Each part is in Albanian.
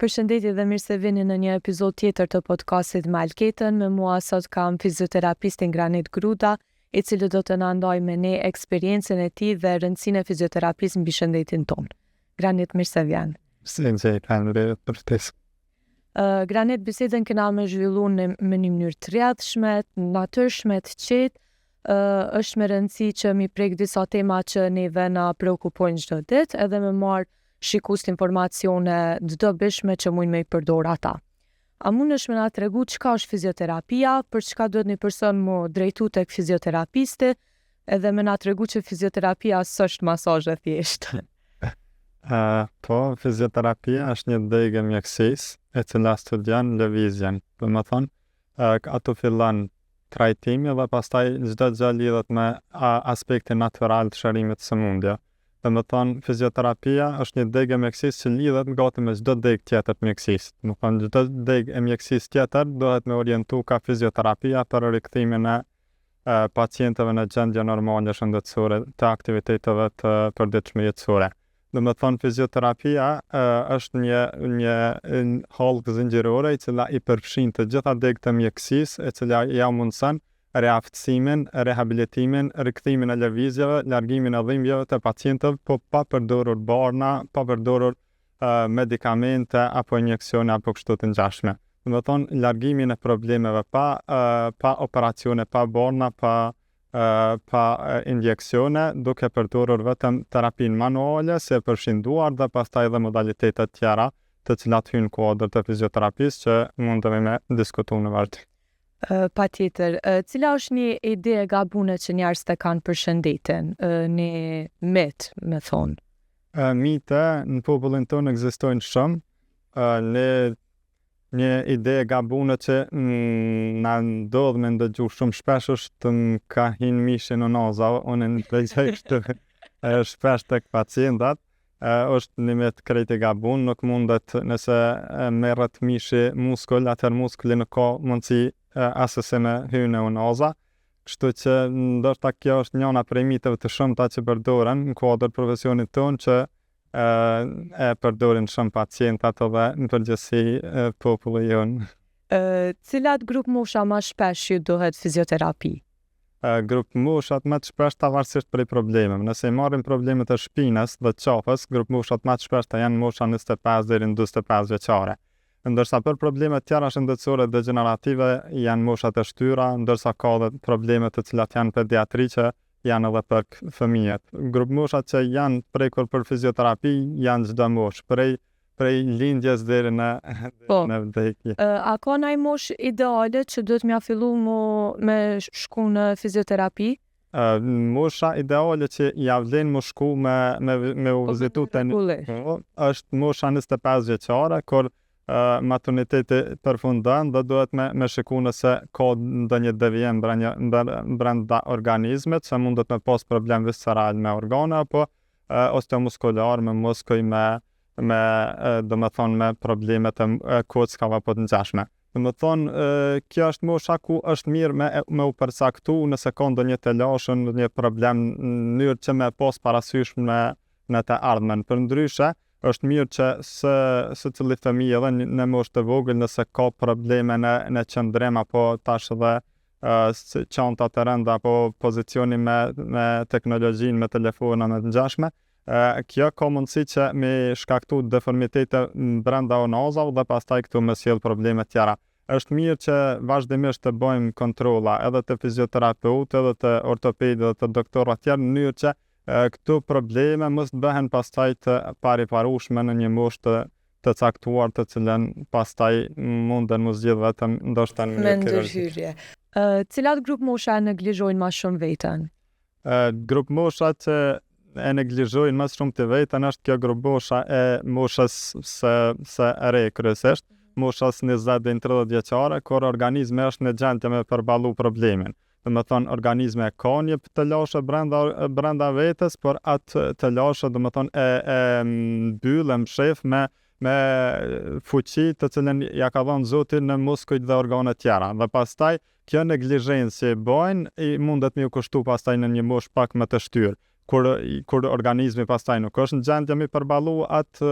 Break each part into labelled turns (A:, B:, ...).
A: Përshëndetje dhe mirë se vini në një epizod tjetër të podcastit me Alketën. Me mua sot kam fizioterapistin Granit Gruda, i cili do të na ndajë me ne eksperiencën e tij dhe rëndësinë e fizioterapisë mbi shëndetin tonë. Granit, mirë se
B: vjen. Mirë se faleminderit për ftesë.
A: Uh, Granit, bisedën kena me zhvillu në me një mënyrë të rrjedhshme, të natyrshme, të qetë, uh, është me rëndësi që mi prek disa tema që neve na preokupojnë çdo ditë, edhe me marr shikuesit informacione të dobishme që mujnë me i përdor ata. A mundesh me na tregu çka është fizioterapia, për çka duhet një person mu drejtu tek fizioterapisti, edhe me na tregu që fizioterapia s'është masazh e
B: thjeshtë. Uh, po, fizioterapia është një degë e mjekësisë e cila studion lëvizjen. Domethonë, uh, ato fillon trajtimi dhe pastaj çdo gjë lidhet me aspektin natural të shërimit të sëmundjeve. Domethonë, fizioterapia është një degë e mjekësisë që lidhet gati me çdo degë tjetër të mjekësisë. Domethonë, çdo degë e mjekësisë tjetër duhet me orientu ka fizioterapia për rikthimin e pacientëve në gjendje normale shëndetësore të aktiviteteve të përditshme jetësore. Domethonë, fizioterapia është një një hallkë zinxhirore e cila i përfshin të gjitha degët e mjekësisë, e cila ja mundëson riaftësimin, rehabilitimin, rikthimin e lëvizjeve, largimin e dhimbjeve të pacientëve, po pa përdorur barna, pa përdorur medikamente apo injeksione apo kështu të ngjashme. Domethonë, largimin e problemeve pa pa operacione, pa barna, pa pa injeksione, duke përdorur vetëm terapinë manuale, se përfshin duart dhe pastaj edhe modalitetet tjera, të cilat hyjnë në kuadër të fizioterapisë që mundemi me diskutu në vazhdim.
A: Patjetër. Cila është një ide e gabune që njerëzit e kanë për shëndetin? Një mit, me
B: thonë. Mite në popullin tonë ekzistojnë shumë. Ne një ide e gabune që na ndodh me ndëgju shumë shpesh është më ka hin mishi në unaza, unë ndëgjoj kështu shpesh tek pacientat, është një mit krejt i gabun, nuk mundet nëse merret mishi muskull, atëherë muskuli nuk ka mundësi asesi me hy në unaza. Kështu që ndoshta kjo është njëna prej miteve të shumta që përdoren në kuadër profesionit tonë që e përdorin shumë pacientat edhe në përgjithësi populli
A: jonë. Cilat grup mosha ma shpesh ju duhet fizioterapi?
B: Grupmoshat më të shpeshta varësisht prej problemeve. Nëse i marrim problemet e shpinës dhe qafës, grupmoshat më të shpeshta janë mosha 25 deri në 45 vjeçare. Ndërsa për probleme të tjera shëndetësore degjenerative janë moshat e shtyra, ndërsa ka edhe probleme të cilat janë pediatrike, janë edhe për fëmijët. Grupmoshat që janë prekur për fizioterapi janë çdo moshë, prej prej lindjes deri në
A: po. në vdekje. A ka naj moshë ideale që duhet me ja fillu mu me shku në fizioterapi?
B: Mosha ideale që ja vlen me shku me me me u po, vizitu te po, është mosha 25 vjeçare kur uh, materniteti përfundon dhe duhet me me shiku nëse ka ndonjë devijim brenda brenda organizmit, se mundet me pas problem visceral me organe apo uh, osteomuskular me muskuj me me domethonë me problemet e kockave apo të ngjashme. Domethonë, kjo është mosha ku është mirë me, me u përcaktu nëse ka ndonjë telashe, ndonjë problem në mënyrë që me pas parasysh me, në të ardhmen. Përndryshe, është mirë që se, secili fëmijë edhe në moshë të vogël nëse ka probleme në, në qëndrim apo tash edhe çantat e rënda apo pozicioni me, me teknologjinë, me telefona, me të ngjashme, Kjo ka mundësi që me shkaktu deformitete brenda unazave dhe pastaj këtu me sjell probleme tjera. Është mirë që vazhdimisht të bëjmë kontrolla edhe te fizioterapeutë, edhe te ortopedë dhe te doktorë tjerë në mënyrë që këto probleme mos të bëhen pastaj të pariparueshme në një moshë të të caktuar të cilën pastaj munden mu zgjidh vetëm ndoshta
A: në mënyrë kirurgjike. Cilat grupmosha e neglizhojnë ma shumë veten?
B: Grupmosha që e neglizhojnë më shumë të veten është kjo grupmosha e moshës së së re kryesisht, moshës 20 deri në 30 vjeçare, kur organizmi është në gjendje me përballu problemin. Domethonë, organizmi e ka një telashe brenda, brenda vetes, por atë telashe, domethonë, e, e mbyll, e mshef me, me fuqi të cilën ja ka dhënë Zoti në muskujt dhe organet tjera. Dhe pastaj, Kjo neglizhencë që e bajnë, i mundet me ju kushtu pastaj në një moshë pak më të shtyrë. Kur kur organizmi pastaj nuk është në gjendje me përballu atë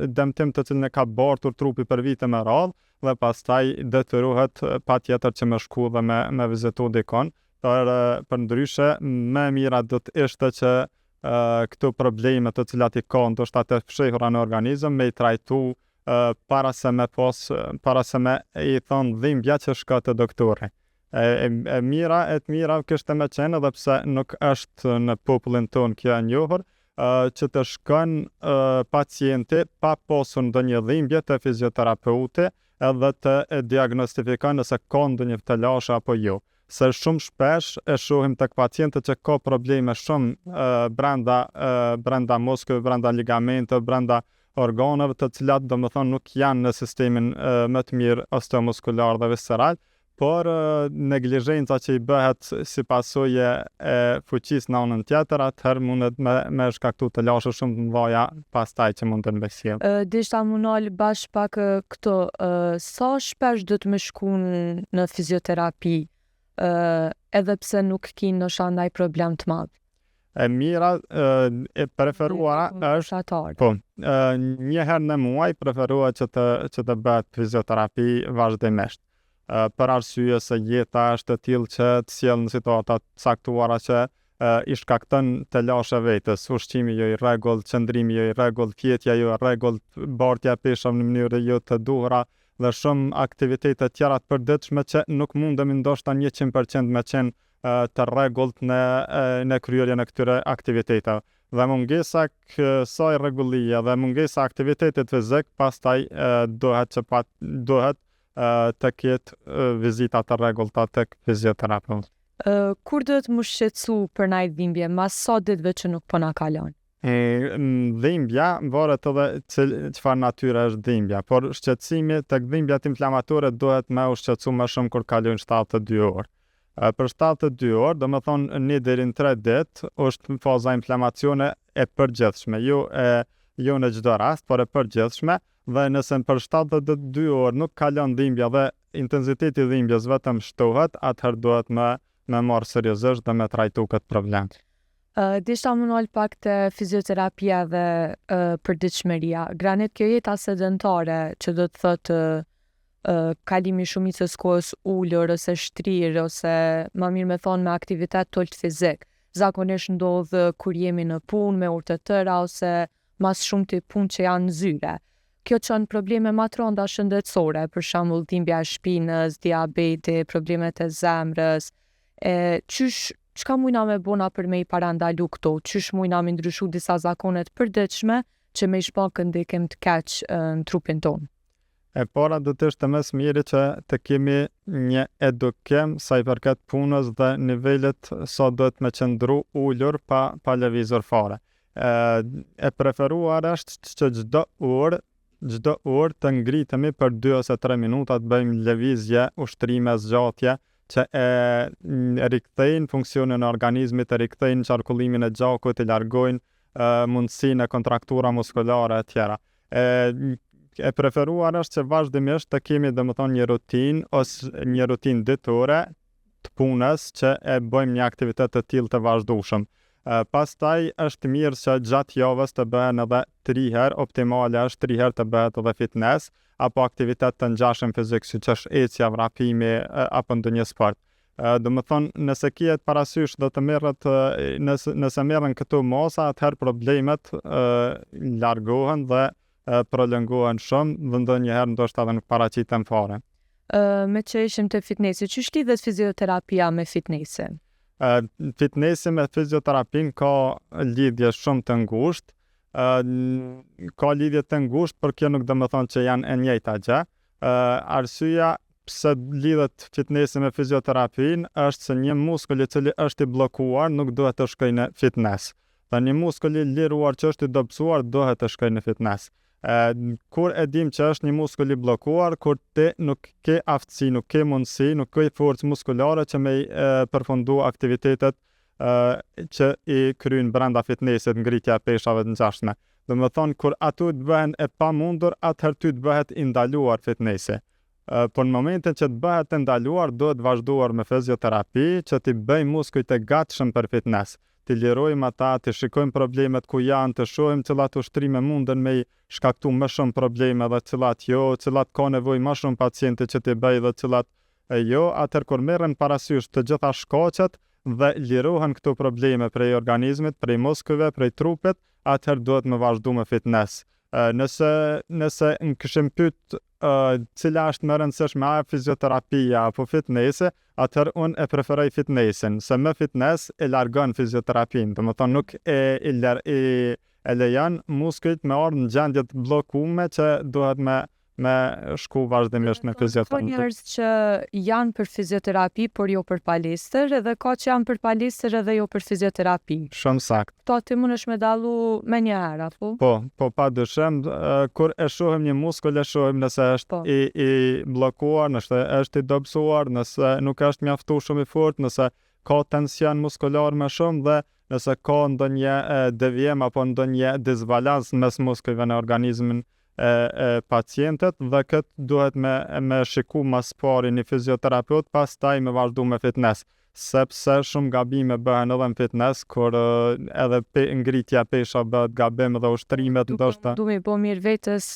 B: dëmtim të cilin e ka bartur trupi për vite me radhë dhe pastaj detyrohet patjetër që me shku dhe me me vizitu dikon, për përndryshe më e mira do të ishte që këto probleme të cilat i ka ndoshta të fshehura në organizëm me i trajtu para se me pos para se me i thonë dhimbja që shko te doktori. E, e, e mira e të mira kishte me qenë edhe pse nuk është në popullin tonë kjo e njohur, që të shkon pacienti pa pasur ndonjë dhimbje te fizioterapeuti edhe të e diagnostifikon nëse ka ndonjë telashe apo jo. Se shumë shpesh e shohim tek pacientët që ka probleme shumë brenda brenda muskujve, brenda ligamenteve, brenda organeve të cilat domethënë nuk janë në sistemin më të mirë osteomuskular dhe visceral, por neglizhenca që i bëhet si pasojë e fuqisë në anën tjetër, atëherë mundet me, me shkaktu telashe shumë të mëdha pastaj që mund të me
A: sjell. Deshta m'u nal bash pak këtu, sa shpesh duhet me shku në fizioterapi, edhe pse nuk ki ndoshta ndaj problem të
B: madh? E mira, e preferuara është po, një herë në muaj preferohet që të që të bëhet fizioterapi vazhdimisht. Për arsye se jeta është e tillë që të sjell në situata të caktuara që i shkakton telashe vetes, ushqimi jo i rregullt, qëndrimi jo i rregullt, fjetja jo e rregullt, bartja e peshave në mënyrë jo të duhura dhe shumë aktivitete tjera të përditshme që nuk mundemi ndoshta 100% me qenë të rregullt në në kryerjen e këtyre aktiviteteve. Dhe mungesa kësaj rregullie dhe mungesa aktivitetit fizik pastaj duhet që pa, duhet të ketë vizita të rregullta tek fizioterapeut.
A: Kur duhet m'u shqetësu për naj dhimbje, mas sa ditëve që nuk po na kalon?
B: Dhimbja varet edhe çfarë natyre është dhimbja, por shqetësimi tek dhimbjet inflamatore duhet me u shqetësu më shumë kur kalojnë 72 orë. Për 72 orë, domethonë 1 deri në 3 ditë, është faza inflamacione e përgjithshme, jo e jo në çdo rast, por e përgjithshme, dhe nëse për 72 orë nuk kalon dhimbja dhe intensiteti i dhimbjes vetëm shtohet, atëherë duhet me me marrë seriozisht dhe me trajtu këtë problem.
A: Uh, Deshta m'u nal pak te fizioterapia dhe uh, përditshmëria. Granit kjo jeta sedentare, që do të thotë uh, kalimi shumicës kohës ulur ose shtrirë ose ma mirë me thonë me aktivitet të ulët fizik. Zakonisht ndodh kur jemi në punë me orë të tëra ose ma së shumti punë që janë në zyre. Kjo çon probleme ma të rënda shëndetësore, për shembull dhimbja e shpinës, diabeti, problemet e zemrës. E qysh çka mujna me bo na për me i parandalu këto? Qysh mujna me ndryshu disa zakone të përditshme që me i shpa këtë ndikim të keq në trupin tonë?
B: E para do të ishte më së miri që të kemi një edukim sa i përket punës dhe nivelit sa duhet me qëndru ulur pa pa lëvizur fare. E, e preferuar është që çdo orë çdo orë të ngritemi për 2 ose 3 minuta të bëjmë lëvizje, ushtrime, zgjatje që e rikthejnë funksionin e organizmit, e rikthejnë qarkullimin e gjakut, e largojnë mundësinë e kontraktura muskulare e tjera. E, e preferuar është që vazhdimisht të kemi domethënë një rutinë ose një rutinë ditore të punës që e bëjmë një aktivitet të tillë të vazhdueshëm. Pastaj është mirë që gjatë javës të bëhen edhe 3 herë, optimale është 3 herë të bëhet edhe fitness apo aktivitet të ngjashëm fizik siç është ecja, vrapimi apo ndonjë sport. Domethënë, nëse kihet parasysh dhe të merret, nëse, nëse merren këto masa, atëherë problemet largohen dhe prolongohen shumë dhe ndonjëherë ndoshta edhe nuk paraqiten
A: fare. Me që ishim te fitnesi, qysh lidhet fizioterapia me fitnesin?
B: Fitnesi me fizioterapinë ka lidhje shumë të ngushtë, ka lidhje të ngushtë, por kjo nuk domethonë që janë e njëjta gjë. Arsyeja pse lidhet fitnesi me fizioterapinë është se një muskull i cili është i bllokuar nuk duhet të shkojë në fitness. Dhe një muskull i liruar që është i dobësuar duhet të shkojë në fitness. E, kur e dim që është një muskull i bllokuar, kur ti nuk ke aftësi, nuk ke mundësi, nuk ke forcë muskulare që me e, përfundu aktivitetet që i kryen brenda fitnessit, ngritja e peshave të ngjashme. Domethonë, kur ato të bëhen e pamundur, atëherë ty të bëhet i ndaluar fitnessi. Por në momentin që të bëhet e ndaluar, duhet vazhduar me fizioterapi që t'i bëj muskujt e gatshëm për fitness. t'i lirojmë ata, t'i shikojmë problemet ku janë, të shohim cilat ushtrime munden me i shkaktu më shumë probleme dhe cilat jo, cilat ka nevojë më shumë pacienti që t'i bëjë dhe cilat jo, atëherë kur merren parasysh të gjitha shkaqet dhe lirohen këto probleme prej organizmit, prej muskujve, prej trupit, atëherë duhet me vazhdu me fitness. Nëse nëse më kishim pyet cila është më e rëndësishme, a fizioterapia apo fitnessi, atëherë unë e preferoj fitnessin, se me fitness e largon fizioterapinë, domethënë nuk e i, i e lejon muskujt me ardhë në gjendje të bllokume që duhet me me shku vazhdimisht me
A: fizioterapi. Ka njerëz që janë për fizioterapi, por jo për palestër, edhe ka që janë për palestër edhe jo për fizioterapi.
B: Shumë
A: sakt. Këto ti mundesh me dallu menjëherë, apo?
B: Po, po pa dyshim, kur e shohim një muskull e shohim nëse është po. i, i bllokuar, nëse është i dobësuar, nëse nuk është mjaftueshëm i fortë, nëse ka tension muskular më shumë dhe nëse ka ndonjë devijim apo ndonjë disbalans mes muskujve në organizmin e, e pacientit dhe këtë duhet me, me shiku ma s'pari një fizioterapeut, pastaj me vazhdu me fitness, sepse shumë gabime bëhen edhe në fitness, kur edhe pe, ngritja pesha bëhet gabim dhe ushtrimet
A: ndoshta. Duke i bo mirë vetes,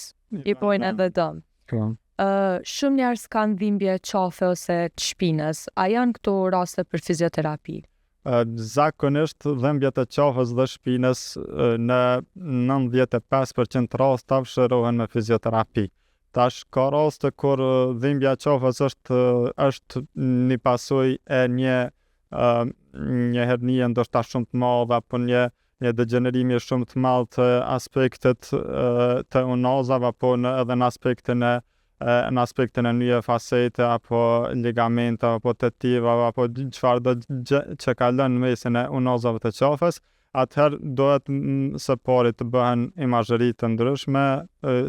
A: i bojnë edhe dëm.
B: Po.
A: Uh, shumë njerëz kanë dhimbje qafe ose të shpinës. A janë këto raste për fizioterapi?
B: Zakonisht dhimbjet e qafës dhe shpinës në 95% të rastave shërohen me fizioterapi. Tash ka raste kur dhimbja e qafës është është një pasojë e një një hernie ndoshta shumë të madhe apo një një degjenerimi shumë të madh të aspektit të unazave apo në edhe në aspektin e në aspektin e nyje fasete apo ligamentave apo tetivave apo çfarëdo gjë që kalon në mesin e unazave të qafës, atëherë duhet së pari të bëhen imazheri të ndryshme,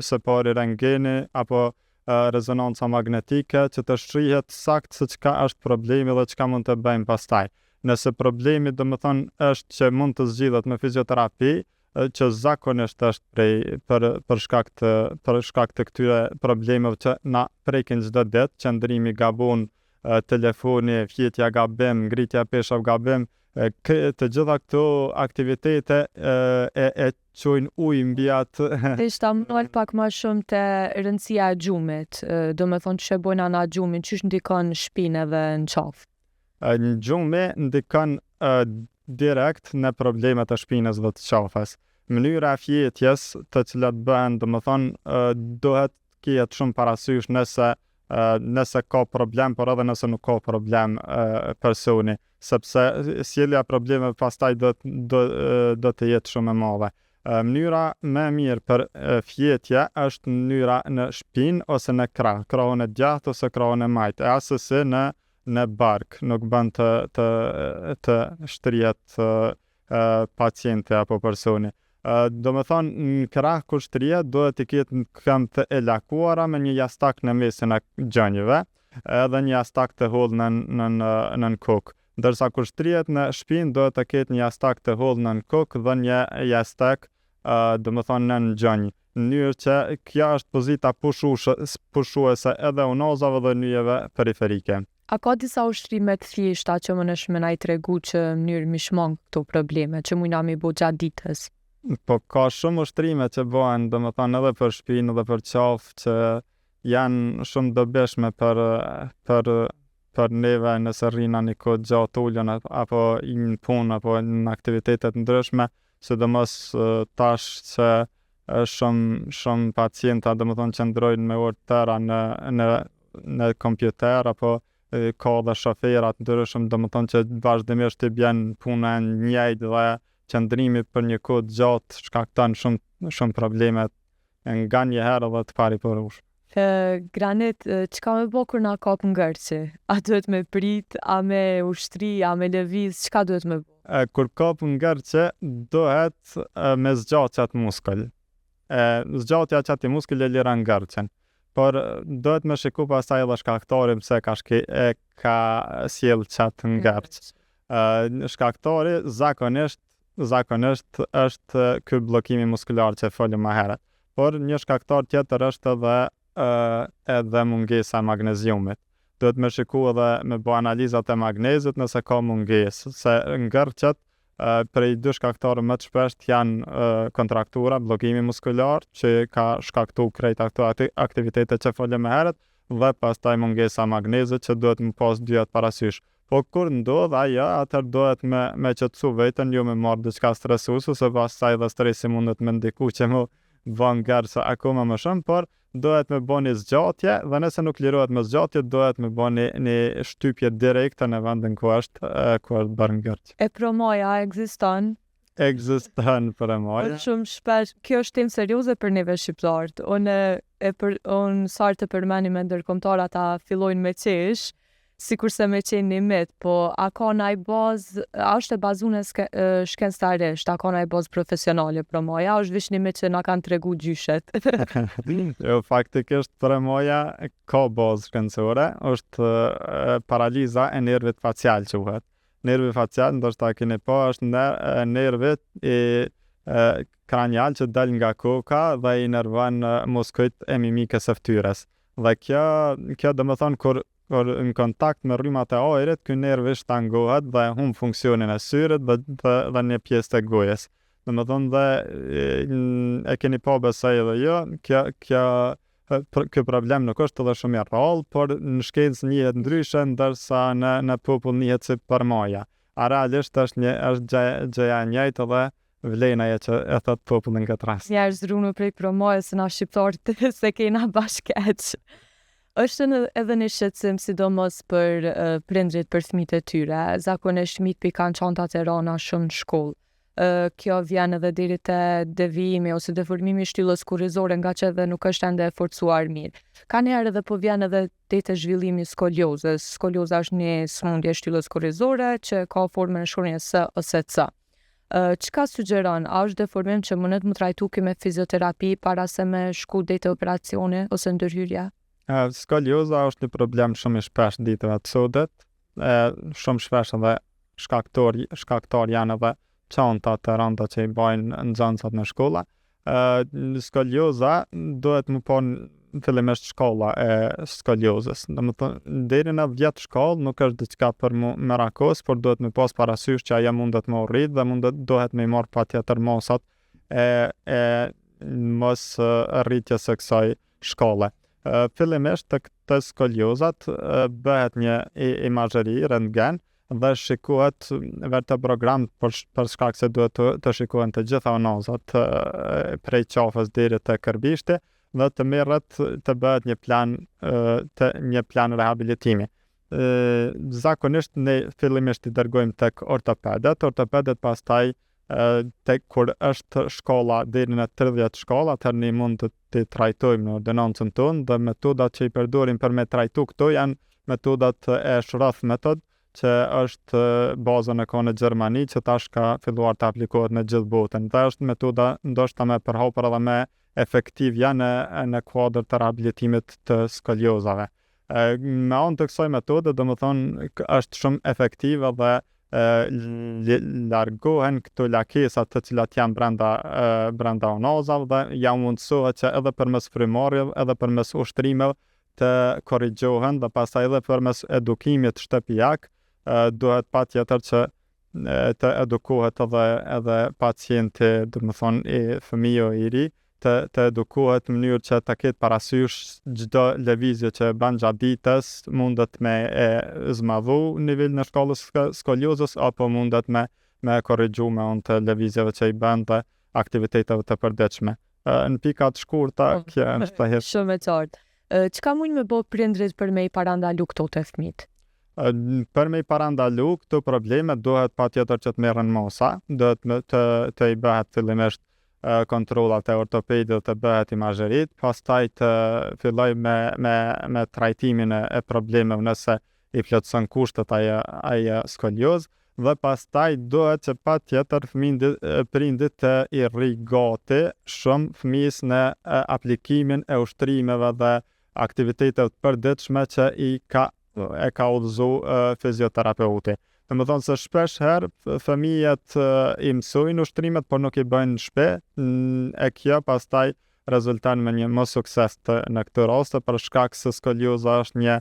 B: së pari rengeni apo rezonanca magnetike që të shihet saktë se çka është problemi dhe çka mund të bëjmë pastaj. Nëse problemi domethënë është që mund të zgjidhet me fizioterapi, që zakonisht është prej për për shkak të për shkak të këtyre problemeve që na prekin çdo ditë, qëndrimi gabun, telefoni, fjetja gabim, ngritja e peshave gabim, të gjitha këto aktivitete e e çojnë ujë mbi
A: atë. Desha me u nal pak ma shumë te rëndësia e gjumit, domethonë qysh e bojna na gjumin, qysh ndikon në shpinë edhe në
B: qafë. Gjumi ndikon direkt në problemet e shpinës dhe të qafës. Mënyra e fjetjes të cilat bëhen, domethënë, duhet të kihet shumë parasysh nëse nëse ka problem, por edhe nëse nuk ka problem personi, sepse sjellja e problemeve pastaj do do do të jetë shumë e madhe. Mënyra më e mirë për fjetje është mënyra në shpinë ose në krah, krahun e djathtë ose krahun e majtë, e assesi në në bark, nuk bën të të të shtrihet pacienti apo personi. Domethonë, në krah kur shtrihet, duhet të ketë këmbët e lakuara me një jastak në mesin e gjunjëve, edhe një jastak të hollë në, në, në, nën kokë. Ndërsa kur shtrihet në shpinë, duhet të ketë një jastak të hollë nën kokë dhe një jastak, domethonë, nën gjunjë. Në mënyrë që kjo është pozita pushuese edhe unazave dhe nyjeve periferike.
A: A ka disa ushtrime të thjeshta që munesh me na i tregu që mënyrë mi shmang këto probleme që mujna mi bo gjatë
B: ditës? Po ka shumë ushtrime që bëhen, domethënë edhe për shpinë edhe për qafë që janë shumë dobishme për për për neve nëse rrina një kohë gjatë ulun apo në punë apo në aktivitete të ndryshme, sidomos tash që shumë shumë pacienta domethënë qëndrojnë me orë të tëra në në në kompjuter apo ka dhe shofera të ndryshëm domethënë që vazhdimisht i bjen puna e njëjtë dhe qëndrimi për një kohë të gjatë shkakton shumë shumë probleme nganjëherë edhe të pariparueshme.
A: Granit, çka me bo kur na kap ngërçi? A duhet me prit, a me u shtri, a me lëviz, çka duhet me
B: bo? Kur kap ngërçi, duhet me zgjat qat muskull. E, zgjatja e qatij muskulli e liron ngërçin. Por duhet me shiku pastaj edhe shkaktarin pse ka shke, e ka sjell qat ngërç. Shkaktari zakonisht zakonisht është ky bllokimi muskular që folëm më herët. Por një shkaktar tjetër është edhe edhe mungesa e magneziumit. Duhet me shiku edhe me bo analizat e magnezit nëse ka mungesë, se ngërçet Prej dy shkaktarëve më të shpeshtë janë kontraktura, bllokimi muskular që ka shkaktu krejt ato aktivitete që folëm më herët dhe pastaj mungesa e magnezit që duhet me pas dyjat parasysh. Po kur ndodh ajo, atëherë duhet me me qetësu veten, jo me marrë diçka stresuese, se pastaj dhe stresi mundet me ndiku që mu bë ngërç akoma më shumë, por duhet me bo një zgjatje dhe nëse nuk lirohet me zgjatje, duhet me bo një, një shtypje direkte në vendin ku është, ku është bërë
A: ngërç. E promoja ekziston?
B: Ekziston promoja.
A: Po shumë shpesh, kjo është temë serioze për neve shqiptarët. Unë e për unë sa herë të përmeni me ndërkombëtar ata fillojnë me qesh, sikurse me qenë një mit, po a ka naj bazë, a është e bazune shkencëtarisht, a ka naj bazë profesionale promoja, a është veç një mit që na kanë tregu
B: gjyshet? Jo, faktikisht promoja ka bazë shkencore, është paraliza e nervit facial quhet. Nervi facial, ndoshta e keni pa, është nervi i kranial që del nga koka dhe i nervon muskujt e mimikës së fytyrës. Dhe kjo, kjo domethonë kur kur në kontakt me rrymat e ajrit, ky nervi shtangohet dhe humb funksionin e syrit dhe dhe, dhe një pjesë të gojës. Domethonë dhe e keni pa besoj edhe jo, kjo kjo ky problem nuk është edhe shumë i rrallë, por në shkencë njihet ndryshe, ndërsa në në popull njihet si përmaja. A realisht është një është gjë gjëja e njëjtë edhe vlen ajo që e thot populli në
A: këtë rast. Njerëz runu prej promojës se na shqiptarët s'e kena bash keq. Është edhe një shqetësim sidomos për prindrit për fëmijët e tyre. Zakonisht fëmijët po i kanë çantat e rana shumë në shkollë. Kjo vjen edhe deri te devijimi ose deformimi i shtyllës kurrizore ngaqë edhe nuk është ende e forcuar mirë. Kanjëherë edhe po vjen edhe deri te zhvillimi i skoliozës. Skolioza është një sëmundje e shtyllës kurrizore që ka formën e shkronjës S ose C. Çka sugjeron, a është deformim që mundet mu trajtu ky me fizioterapi para se me shku deri te operacioni ose ndërhyrja?
B: Skolioza është një problem shumë i shpeshtë ditëve të sotit, shumë shpesh edhe shkaktor, shkaktar janë edhe çantat e rënda që i bajnë nxënësat në shkolla. Skolioza duhet me pa fillimisht shkalla e skoliozës. Domethënë, deri në 10 shkallë nuk është diçka për mu merakos, por duhet me pas parasysh që ajo mundet me u rrit dhe mundet duhet me i marr patjetër masat e e mos rritjes së kësaj shkalle. Fillimisht tek te skoliozat bëhet një imazheri, rentgen, dhe shikohet vertebrogram për, për shkak se duhet të, të shikohen të gjitha unazat prej qafës deri te kërbishti dhe të merret të bëhet një plan të një plan rehabilitimi. Zakonisht ne fillimisht i dërgojmë tek ortopedët, ortopedët pastaj tek kur është shkalla deri në 30 shkallë, atëherë ne mund të t'i trajtojmë në ordinancën tonë dhe metodat që i përdorim për me trajtu këto janë metodat e Schroth method, që është baza në kohë në Gjermani, që tash ka filluar të aplikohet në gjithë botën. Dhe është metoda ndoshta më e përhapur edhe më efektivja në në kuadër të rehabilitimit të skoliozave. Me anë të kësaj metode, domethënë, është shumë efektive dhe largohen këto lakesa të cilat janë brenda brenda unazave dhe ja mundësohet që edhe përmes frymëmarrjeve, edhe përmes ushtrimeve të korrigjohen dhe pastaj edhe përmes edukimit shtëpiak duhet patjetër që të edukohet edhe edhe pacienti, domethënë i fëmiu i ri, të të edukohet në mënyrë që ta ketë parasysh çdo lëvizje që e bën gjatë ditës, mundet me e zmadhu nivelin e shkallës së skoliozës apo mundet me me e korrigju me anë të lëvizjeve që i bën dhe aktiviteteve të përditshme. Në pika të shkurta, po, kjo
A: është të Shumë e qartë. Çka mujnë me bo prindrit për me i parandalu këto te fëmijët?
B: Për me i parandalu këto probleme duhet patjetër që të merren masa, duhet të të i bëhet fillimisht kontrollat te ortopedi dhe të bëhet imazherit, pastaj të filloj me me me trajtimin e, e problemeve nëse i plotëson kushtet ajo ajo skoliozë dhe pastaj duhet që patjetër fëmijë prindit të i rri gati shumë fëmijës në aplikimin e ushtrimeve dhe aktiviteteve të përditshme që i ka e ka udhëzu fizioterapeuti. Domethënë se shpesh herë fëmijët i mësojnë ushtrimet, por nuk i bëjnë në shtëpi, e kjo pastaj rezulton me një mossukses të në këtë raste për shkak se skolioza është një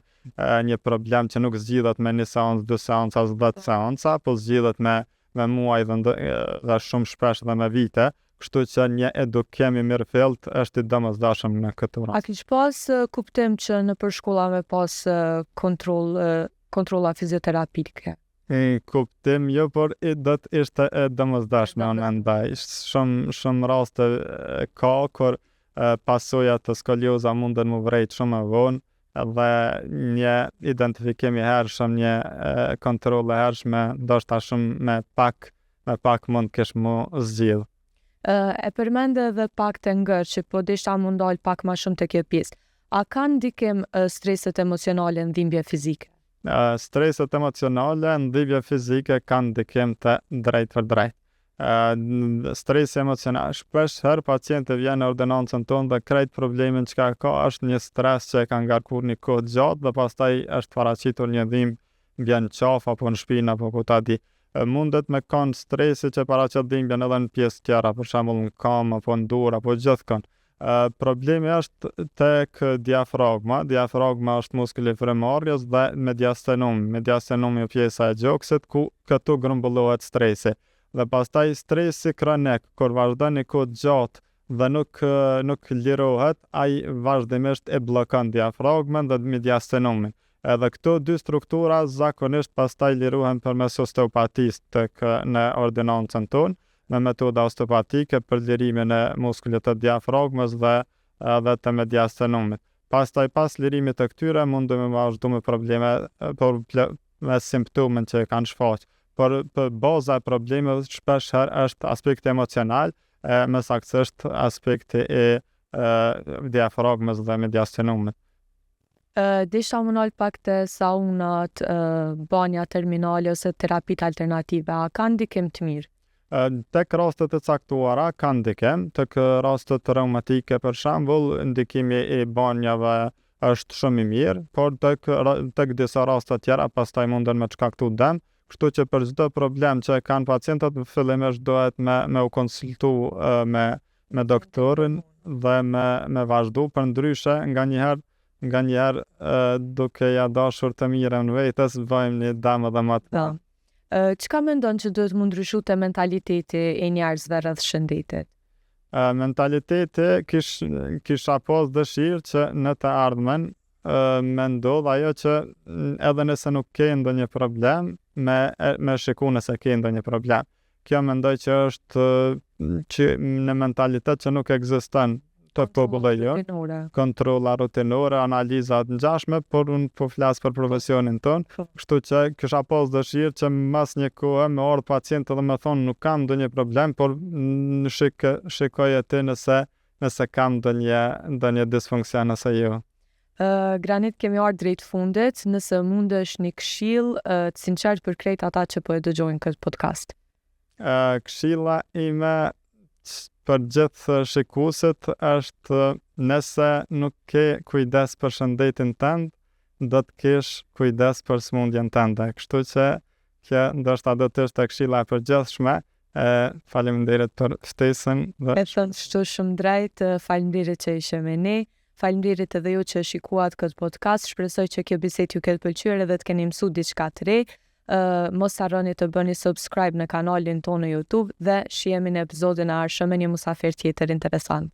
B: një problem që nuk zgjidhet me një seancë, dy seanca, as 10 seanca, po zgjidhet me me muaj dhe, ndë, dhe shumë shpesh dhe me vite, kështu që një edukim i mirëfillt është i domosdoshëm në këtë
A: rast. A kish pas kuptim që nëpër shkolla me pas kontroll kontrolla fizioterapike?
B: Në kuptim jo, por i do të ishte e domosdoshme, unë mendoj. Shumë shumë raste ka kur pasojat të skolioza munden mu vrejt shumë më vonë dhe një identifikim i hershëm, një kontroll e hershme, ndoshta shumë me pak me pak mund kish mu zgjidh.
A: E përmende edhe pak te ngërçi, po desha mu ndal pak ma shumë te kjo pjesë. A kanë ndikim streset emocionale në dhimbje fizike?
B: Streset emocionale në dhimbje fizike kanë ndikim të drejtpërdrejtë. Stresi emocional, shpesh herë pacienti vjen në ordinancën tonë dhe krejt problemin çka ka është një stres që e ka ngarkuar një kohë të gjatë dhe pastaj është paraqitur një dhimbje në qafë apo në shpinë apo ku ta di. Mundet me kanë stresi që paraqet dhimbjen edhe në pjesë tjera, për shembull në kamë apo në dorë apo gjithkund. Problemi është tek diafragma, diafragma është muskuli i frymëmarrjes dhe mediastenumi, mediastenumi është pjesa e gjoksit ku këtu grumbullohet stresi. Dhe pastaj stresi kronik kur vazhdon një kohë të gjatë dhe nuk nuk lirohet, ai vazhdimisht e bllokon diafragmën dhe mediastenumin. Edhe këto dy struktura zakonisht pastaj lirohen përmes osteopatisë tek në ordinancën tonë, me metoda osteopatike për lirimin e muskulit të diafragmës dhe edhe të mediastenumit. Pastaj pas lirimit të këtyre mundemi me vazhdu me probleme por me simptomën që e kanë shfaq. Por për baza e problemeve shpesh herë është aspekti emocional, e më saktësisht aspekti i e, diafragmës dhe mediastenumit.
A: Desha mu nal pak te saunat, banja termale ose terapitë alternative, a kanë ndikim të
B: mirë? Tek rastet e caktuara kanë ndikim, tek rastet reumatike për shembull, ndikimi i banjave është shumë i mirë, por tek tek disa raste tjera pastaj munden me shkaktu dëm, kështu që për çdo problem që e kanë pacientët fillimisht duhet me me u konsultu me me doktorin dhe me me vazhdu përndryshe nganjëherë nganjëherë duke ja dashur të mirën vetes bëjmë një dëm edhe më të
A: madh. Po. Çka mendon që duhet mu ndryshu te mentaliteti i njerëzve rreth shëndetit?
B: Mentaliteti kish kisha pas dëshirë që në të ardhmen me ndodh ajo që edhe nëse nuk ke ndonjë problem me me shiku nëse ke ndonjë problem. Kjo mendoj që është që në mentalitet që nuk ekziston te populli jonë. Kontrolla rutinore, analiza të ngjashme, por unë po flas për profesionin tonë, po. kështu që kisha pas dëshirë që mas një kohe me ardhë pacient edhe me thonë nuk kam ndonjë problem, por në shik, shikoje ti nëse, nëse kam ndonjë, ndonjë disfunksion ose jo.
A: Uh, Granit kemi ardhur drejt fundit, nëse mundesh një këshillë uh, të sinqertë për krejt ata që po e dëgjojnë këtë podcast.
B: Uh, këshilla ime për gjithë shikuesit është nëse nuk ke kujdes për shëndetin tënd, do të kesh kujdes për sëmundjen tënde. Kështu që kjo ndoshta do të ishte këshilla e përgjithshme. E faleminderit për ftesën
A: dhe E thënë kështu shumë drejt, faleminderit që ishe me ne. Faleminderit edhe ju që shikuat këtë podcast. Shpresoj që kjo bisedë ju ketë pëlqyer edhe të keni mësuar diçka të re. Uh, mos harroni të bëni subscribe në kanalin tonë në YouTube dhe shihemi në episodin e ardhshëm me një musafir tjetër interesant.